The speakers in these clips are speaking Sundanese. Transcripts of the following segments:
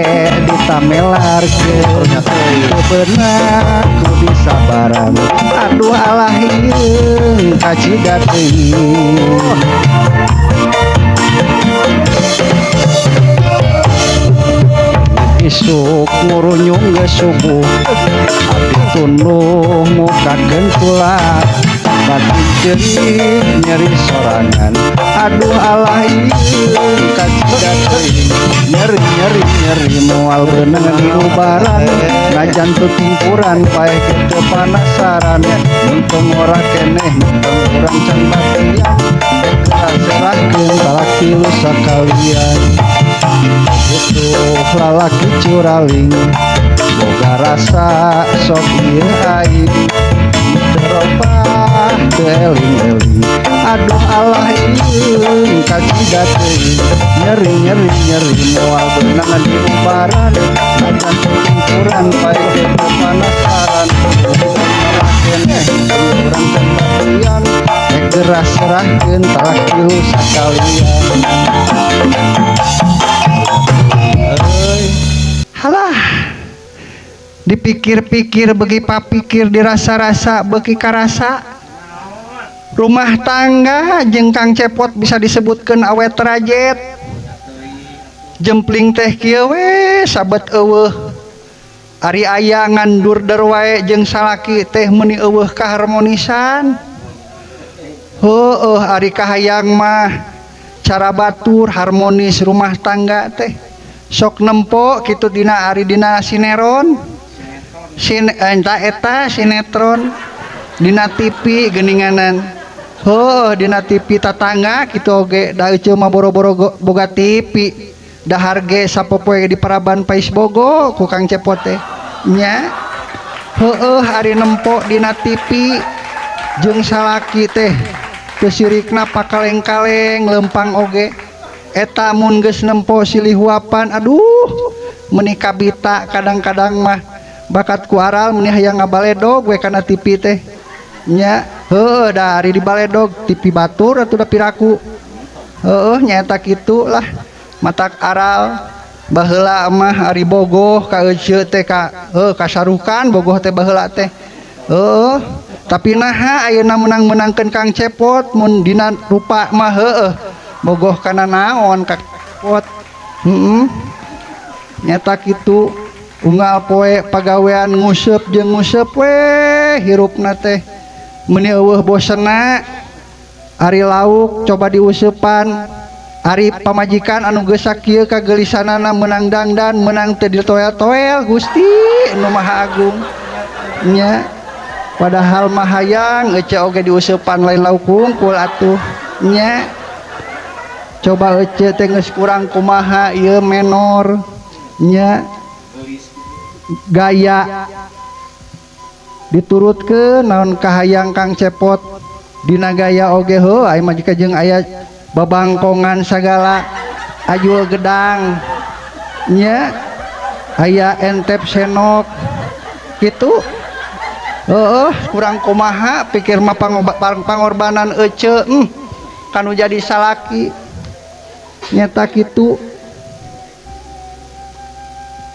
Ditamelarkeun teu beunang ku disabaran, aduh alah ieu kacida teuing. Isuk ngurunyung geus subuh, abdi tunduh mukakeun kulak, batin ceurik nyeri sorangan, aduh alah ieu kacida teuing. Nyeri nyeri nyeri moal beunang diubaran, najan teu tingkuran paeh ge teu panasaran, muntong ora keneh muntong urang can batian, geura serahkeun talak tilu sakalian. Butuh lalaki curaling boga rasa sok ieu aing, teu robah teu eling-eling, aduh alah ieu kacida teuing. Nyeri nyeri nyeri moal beunang diubaran, najan teu tingkuran paeh ge teu panasaran, ora keneh urang can batian, geura serahkeun talak tilu sakalian. Halah, dipikir-pikir beuki papikir, dirasa-rasa beuki karasa, rumah tangga jeung Kang Cepot bisa disebutkeun awet rajet. Jempling teh kieu we sabet eueuh, ari aya ngandurder wae jeung salaki teh meuni eueuh kaharmonisan. Heueuh, ari kahayang mah cara batur harmonis rumah tangga teh sok nempo kitu dina ari dina sineron sin eta eta sinetron dina TV geuninganan. Heueuh, dina TV tatangga kitu oge da eceu mah boro-boro boga TV, dahar ge sapopoe di paraban Pais Bogo ku Kang Cepot teh nya. Heueuh, ari nempo dina TV jeung salaki teh teu sirikna pakaleng-kaleng lempang oge, eta mun geus nempo silih huapan, aduh meuni kabita. Kadang-kadang mah bakat ku aral meuni hayang ngabaledog we kana TV teh nya. Heueuh, da ari di baledog TV batur atuh da piraku. Heueuh, nyaeta kitu lah matak aral baheula mah ari bogoh ka eceu teh ka heuh kasarukan bogoh teh baheula teh. Heueuh, tapi naha ayeuna menang-menangkeun Kang Cepot mun dina rupa mah heueuh bogoh kana naon ka Cepot. Heeh, nyata kitu unggal poe pagawean nguseup jeung nguseup we hirupna teh meuni eueuh bosenna. Ari lauk coba diuseupan, ari pamajikan anu geus sakieu kagelisanana meunang dangdan meunang teu ditoel-toel. Gusti nu Maha Agung nya, padahal mah hayang ece oge diuseupan, lain lauk hungkul atuh nya. Coba ece teh geus kurang kumaha ieu menor nya, gaya diturutkeun naon kahayang Kang Cepot dina gaya oge. Heuh, aya mah jika jeung aya babangkongan sagala, ajul gedang nya, aya entep senok kitu. Heueuh, kurang kumaha pikir mah pangorbanan ece kanu jadi salaki nyata kitu.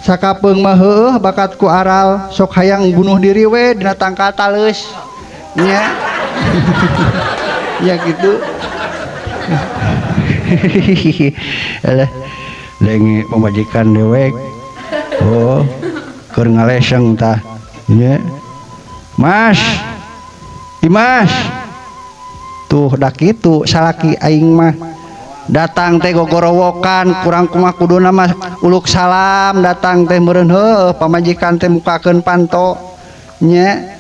Sakapeung mah heueuh bakat ku aral sok hayang bunuh diri we dina tangkal taleus nya. Ya gitu. Alah, lengi pamajikan dewek, oh keur ngaleseng tah nya. Mas Dimas tuh dak kitu salaki aing mah datang teh gogorowokan, kurang kumaha kuduna mah uluk salam datang teh meureun. Heueuh, pamajikan teh mukakeun panto nya,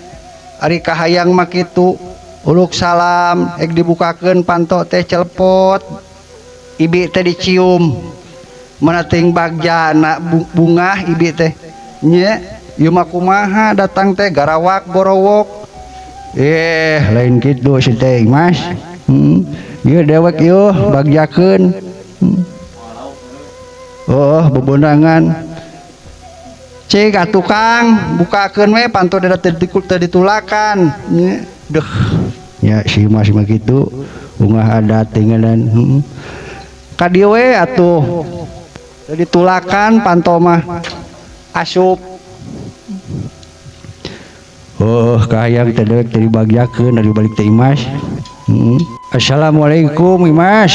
ari kahayang mah kitu uluk salam ek dibukakeun panto teh celepot, ibi teh dicium, mana ting bagjana bungah ibi teh nya. Ieu mah kumaha datang teh garawak gorowok, lain kitu si teh Mas. Ieu dewek ieu bagjakeun. Oh, bebenangan cik atuh Kang, bukakeun we panto teu ditulakan nya. Deuh nya si Mas mah kitu ungah adat tinggalan. Ka dieu we atuh. Ditulakan panto mah asup. Oh, kahayang teh dewek teh dibagyakeun dari balik teh Imas. Assalamualaikum Imas.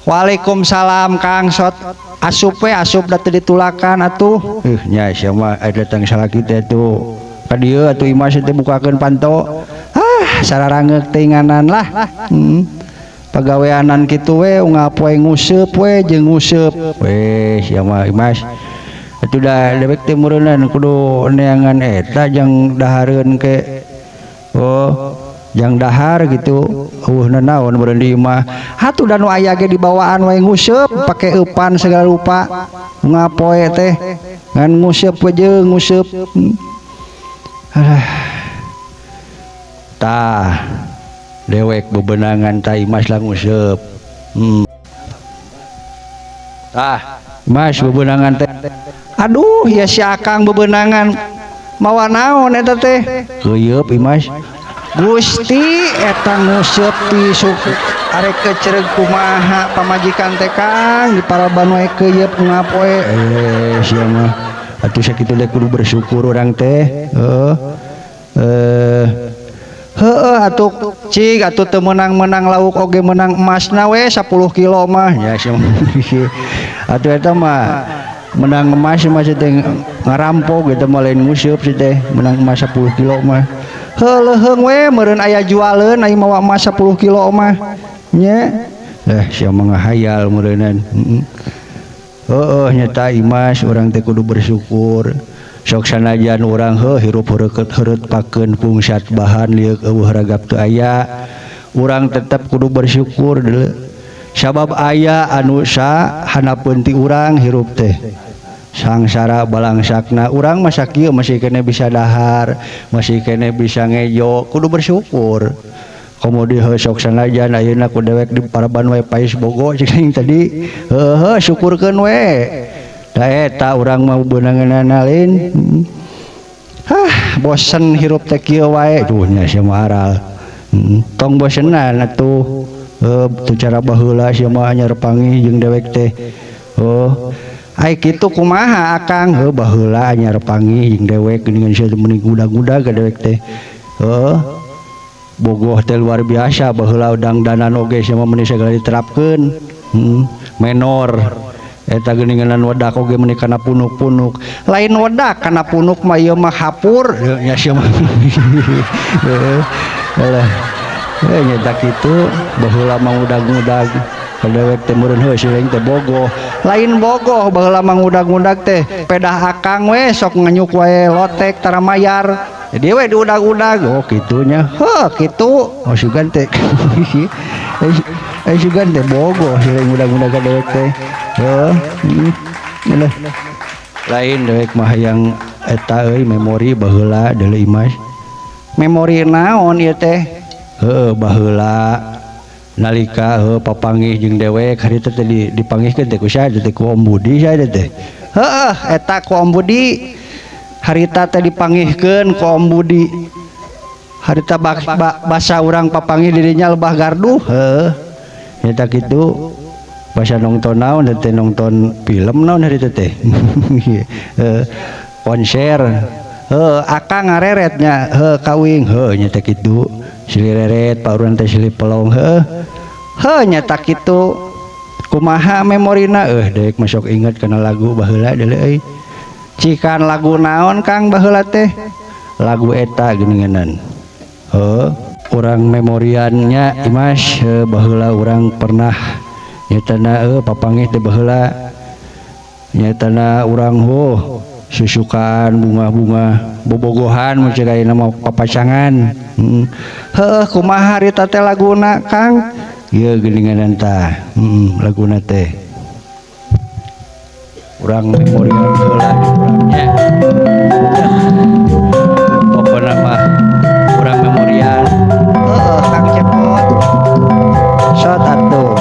Waalaikumsalam Kang Sot. Asup we asup da teu ditulakan atuh. Nya sia mah datang salaki teh tuh. Ka dieu atuh Imas teh bukakeun panto. Ah, sararangeuk teh inganan lah. Pagaweanan kitu we unggal poe nguseup we jeung nguseup. Weh sia mah Imas. Atuh da dewek teh meureunnan kudu neangan eta jang dahareun ke. Oh, jang dahar gitu. Eueuh naon meureun di imah. Atuh da nu aya ge dibawaan we nguseup pake eupan segala rupa. Unggal poe teh ngan nguseup we jeung nguseup. Alah. Tah dewek bebenangan tah Imas lah nguseup. Tah Mas bebenangan teh. Aduh ya si Akang bebenangan mawa naon eta teh? Keuyeup Imas. Gusti eta nguseup ti arek kecereg kumaha pamajikan teh Kang di paraban wae keuyeup ngapoe. Sia mah atuh sakitu teh kudu bersyukur urang teh. Heeh. Heeh atuh cik atuh teu meunang-meunang lauk oge meunang emasna we 10 kilo mah. Ya sia mah. Atuh eta mah menang emas mah si teh ngarampok gitu mah lain nguseup si teh menang emas 10 kilo mah. Heuh leuheung we meureun aya jualeun aya mawa emas 10 kilo mah. Nya. Sia mah ngahayal meureunan. Heeh nyata Imas urang teh kudu bersyukur. Sok sanajan urang heuh hirup heureut pakeun pungsat bahan lieuk eueuh ragap teu aya. Urang tetep kudu bersyukur deuleu. Sabab aya anu sahanapeun ti urang hirup teh. Sangsara balangsakna urang mah sakieu masih keneh bisa dahar, masih keneh bisa ngejo, kudu bersyukur. Komo di heuh sok sanajan ayeuna ku dewek di paraban we pais bogo cik aing tadi. Heuh syukurkeun we. Da eta urang mah beunanganna lain. Hah, bosen hirup teh kieu wae. Duh nya sia mah aral. Tong bosenan atuh. Teu cara baheula sia mah anyar panggih jeung dewek teh. Oh, ai kitu kumaha Akang? Heuh baheula anyar panggih jeung dewek geuningan sia teh meni gudag-gudag ka dewek teh. Heuh. Bogoh teh luar biasa baheula dangdanan oge sia mah meni sagala diterapkeun. Menor. Eta geuninganan wedak oge meni kana punuk-punuk. Lain wedak kana punuk mah ieu mah hapur. Nya sia mah. Heuh. Alah. Nyata kitu baheula mah ngudag-ngudag ka dewek teh meureun heuh si lain teh bogoh. Lain bogoh baheula mah ngudag-ngudag teh pedah Akang we sok ngenyuk wae lotek tara mayar. Jadi we diudag-udag. Oh kitu nya. Heuh kitu. Oh sugan teh. Sugan teh bogoh si lain ngudag-ngudag ka dewek teh. Heuh. Lain dewek mah hayang eta euy memori baheula deuleu Imas. Memori naon ieu teh? Heuh baheula nalika heuh papanggih jeung dewek harita teh dipanggihkeun teh ku saha teh ku Om Budi saha teh. Heuh eta ku Om Budi. Harita teh dipanggihkeun ku Om Budi. Harita basa urang papanggih dirinya lebah garduh. Heuh. Eta kitu basa nongton naon teh nongton film naon harita teh. Heuh konser. Heuh Akang ngareretnya heuh kawing heuh nya teh kitu. Silih reret pauran teh silih pelong heuh. Heuh nyata kitu. Kumaha memorina dek masuk inget kana lagu baheula deuleu euy. Cikan lagu naon Kang baheula teh? Lagu eta geuninganan. Heuh, urang memoriannya Imas baheula urang pernah nyatana papanggih teh baheula. Nyatana urang heuh susukan bunga-bunga bobogohan mun cek ayeuna mah papacangan. Heuh kumaha harita teh laguna Kang? Ieu geuninganan tah. Laguna teh. Urang memorian heula nya. Pokona mah urang memorian. Heuh Kang Cepot. Sot atuh.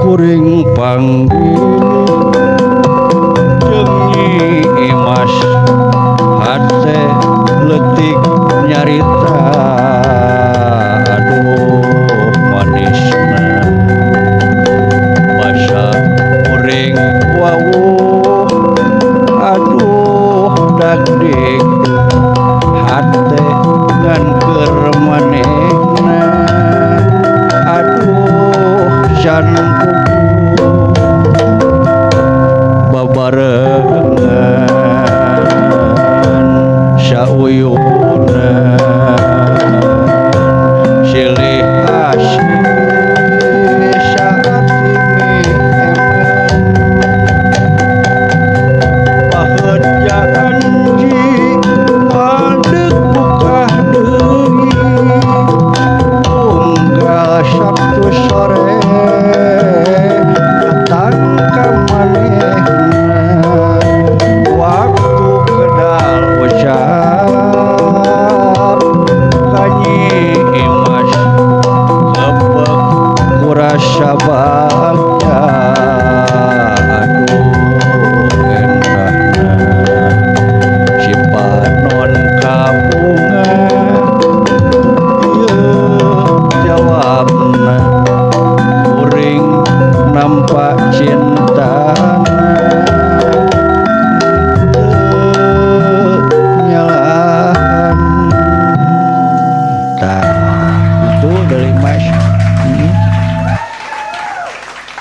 Kuring panggil Dik hate ngan keur manehna aduh can puguh babarengan sauyunan silih asih saat ini eman paheut janji madeg bukah deui unggal Sabtu sore datang ka manehna waktu kedal ucap ka Nyi Imas kepek kurasa bagja aduh endahna si panon kabunga ieu jawabna kuring nampak cintana teu nyalahan. Tah itu dari Mas.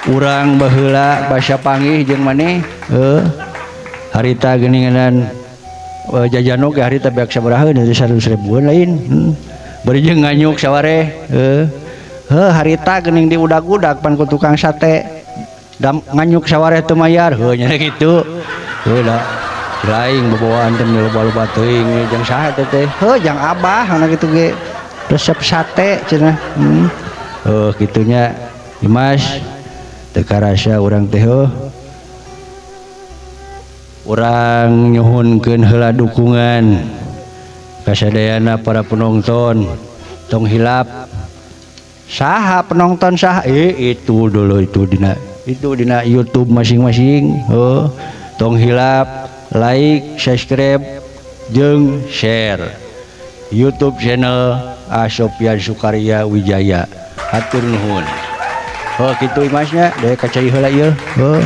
Urang baheula basa panggih jeung maneh heuh harita geuningan jajan oge harita beak sabaraha dari 100 ribuan lain bari jeung nganyuk sawareh heuh heuh harita geuning di udag-udag pan ku tukang sate dam nganyuk sawareh teu mayar heuh nya kitu heuh da lain bobowaan teh loba-loba teuing jeung saha teh teh heuh jang abah anu kitu ge resep sate cenah heuh kitunya Imas teu karasa urang teh heuh urang nyuhunkeun heula dukungan kasadayana para penonton tong hilap saha penonton saha itu dulu itu dina YouTube masing-masing heuh tong hilap like subscribe jeung share YouTube channel Asopian Sukarya Wijaya. Hatur nuhun. Oh kitu Imasnya deh kacai heula ieu. Heuh.